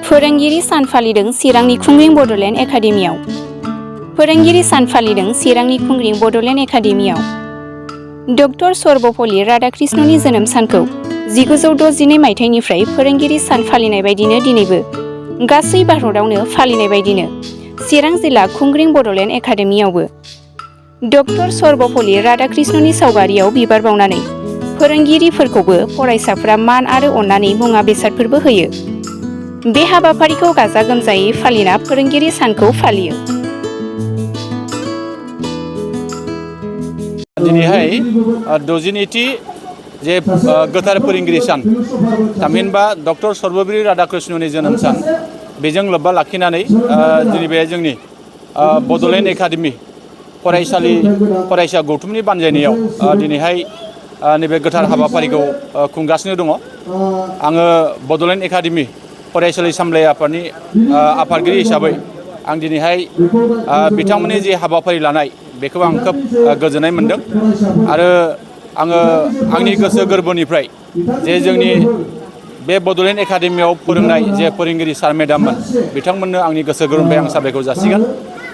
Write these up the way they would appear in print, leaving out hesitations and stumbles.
फोरोंगिरि सान फालिदों चिरांनि खुंग्रिं बड'लेण्ड एकाडेमियाव। फोरोंगिरि सान फालिदों चिरांनि खुंग्रिं बड'लेण्ड एकाडेमियाव। डक्टर सर्वपल्ली राधाकृष्णननि जोनोम सानखौ 1962 मायथाइनिफ्राय फोरोंगिरि सान फालिनाय बायदिनो दिनैबो गासै भारतआवनो फालिनाय बायदिनो चिरां जिल्ला खुंग्रिं बड'लेण्ड एकाडेमियावबो डक्टर सर्वपल्ली राधाकृष्णननि सावगारियाव बिबार बावनानै फोरोंगिरिफोरखौबो फरायसाफोरा मान आरो अननानै मुवा बेसादफोरबो होयो। बे हाबाफारिखौ गाजा गोमजायै फालिना फोरोंगिरि सानखौ फालियो। दिनैहाय 62थि जे गोथार फोरोंगिरि सान थामहिनबा डक्टर सर्वपल्ली राधाकृष्णननि जोनोम सान बेजों लोब्बा लाखिनानै दिनै बे जोंनि बड'लेण्ड एकाडेमि फरायसा गौथुमनि बानजायनायाव दिनैहाय नैबे गोथार हाबाफारिखौ खुंगासिनो दङ। आङो बड'लेण्ड एकाडेमि फरायसालि सामलाय आफादनि आफादगिरि हिसाबै आं दिनैहाय बिथांमोननि जे हाबाफारि लानाय बेखौ आं खोब गोजोननाय मोनदों आरो आङो आंनि गोसो गोरबोनिफ्राय जे जोंनि बे बड'लेण्ड एकाडेमियाव फोरोंनाय जे फोरोंगिरि सार मेडाममोन बिथांमोननो आंनि गोसो गोरबोनिफ्राय आं साबायखर जासिगोन।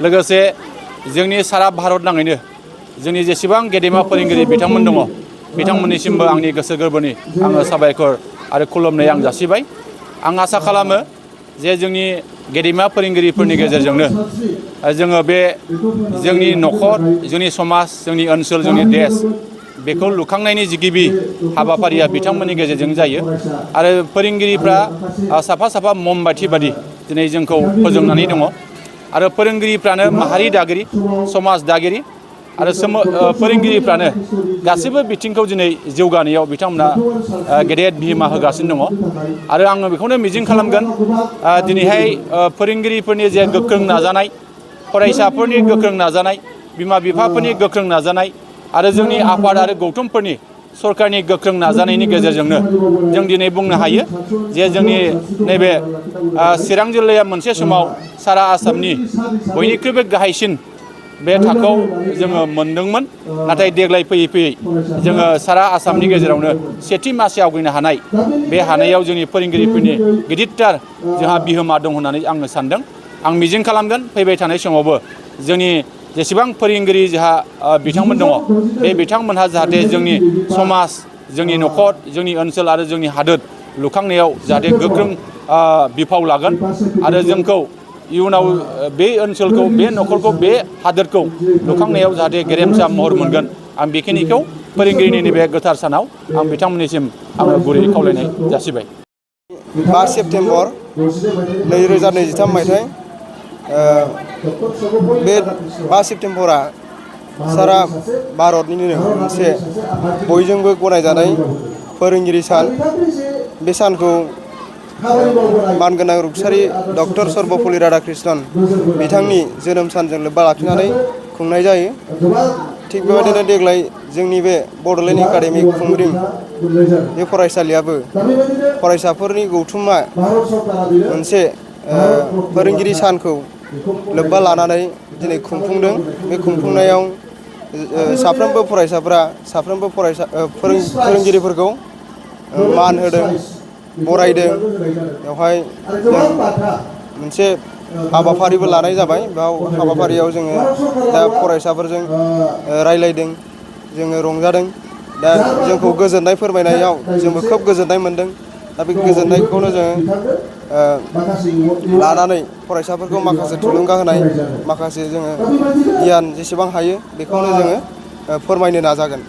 लोगोसे जोंनि सारा भारत नाङैनो जोंनि जेसेबां गेदेमा फोरोंगिरि बिथांमोन दङ बिथांमोननिसिमबो आंनि गोसो गोरबोनि आङो साबायखर आरो खुलुमनाय आं जासिबाय। आं आसा खालामो जे जोंनि गेदेमा फोरोंगिरिफोरनि गेजेरजोंनो जोङो बे जोंनि न'खर, जोंनि समाज, जोंनि ओनसोल, जोंनि देश बेखौ लुखांनायनि जि गिबि हाबाफारिया बिथांमोननि गेजेरजों जायो आरो फोरोंगिरिफ्रा साफा साफा ममबाथि बादि दिनै जोंखौ फोजोंनानै दङ आरो फोरोंगिरिफ्रानो माहारि दागिरि, समाज दागिरि आरो फोरोंगिरिफ्रानो गासैबो बिथिंखौ दिनै जौगानायाव बिथांमोना गेदेर बिहोमा होगासिनो दङ आरो आङो बेखौनो मिजिं खालामगोन दिनैहाय फोरोंगिरिफोरनि जे गोख्रों नाजानाय, फरायसाफोरनि गोख्रों नाजानाय, बिमा बिफाफोरनि गोख्रों नाजानाय आरो जोंनि आफाद आरो गौथुमफोरनि सरकारनि गोख्रों नाजानायनि गेजेरजोंनो जों दिनै बुंनो हायो जे जोंनि नैबे चिरां जिल्लाया मोनसे समाव सारा आसामनि बयनिख्रुइबो गाहायसिन बे थाखोआव जोङो मोनदोंमोन। नाथाय देग्लाय फैयै फैयै जोङो सारा आसामनि गेजेरावनो सेथि मासि आवगायनो हानाय बे हानायाव जोंनि फोरोंगिरिफोरनि गिदिरथार जोंहा बिहोमा दं होननानै आङो सानदों। आं मिजिं खालामगोन फैबाय थानाय समावबो जोंनि जेसेबां फोरोंगिरि जोंहा बिथांमोन दङ बे बिथांमोनहा जाहाथे जोंनि समाज, जोंनि न'खर, जोंनि ओनसोल आरो जोंनि हादोर लुखांनायाव जाहाथे गोख्रों बिफाव लागोन आरो जोंखौ इयुनाव बे ओनसोलखौ, बे न'खरखौ, बे हादोरखौ लुखांनायाव जाहाथे गेरेमसा महर मोनगोन। आं बेखिनिखौ फोरोंगिरिनि नैबे गोथार सानाव आं बिथांमोननिसिम आङो गुरै खावलायनाय जासिबाय। 5 सेप्तेम्बर 2023 मायथाइ बे 5 सेप्तेम्बरा सारा भारतनिनो मोनसे बयजोंबो गनायजानाय फोरोंगिरि सान। बे सानखौ मानगोनां रुंसारि डक्टर सर्वपल्ली राधाकृष्णन बिथांनि जोनोम सानजों लोब्बा लाखिनानै खुंनाय जायो। थिग बेबायदिनो देग्लाय जोंनि बे बड'लेण्ड एकाडेमि खुंग्रिं बे फरायसालियाबो फरायसाफोरनि गौथुमा मोनसे फोरोंगिरि सानखौ लोब्बा लानानै दिनै खुंफुंदों। बे खुंफुंनायाव साफ्रोमबो फरायसाफोरा साफ्रोमबो फोरोंगिरिफोरखौ मान होदों, बरायदों। बेवहाय जों मोनसे हाबाफारिबो लानाय जाबाय। बेयाव हाबाफारियाव जोङो दा फरायसाफोरजों रायलायदों, जोङो रंजादों। दा जोंखौ गोजोननाय फोरमायनायाव जोंबो खोब गोजोननाय मोनदों। दा बे गोजोननायखौनो जोङो लानानै फरायसाफोरखौ माखासे थुलुंगा होनाय, माखासे जोङो गियान जेसेबां हायो बेखौनो जोङो फोरमायनो नाजागोन।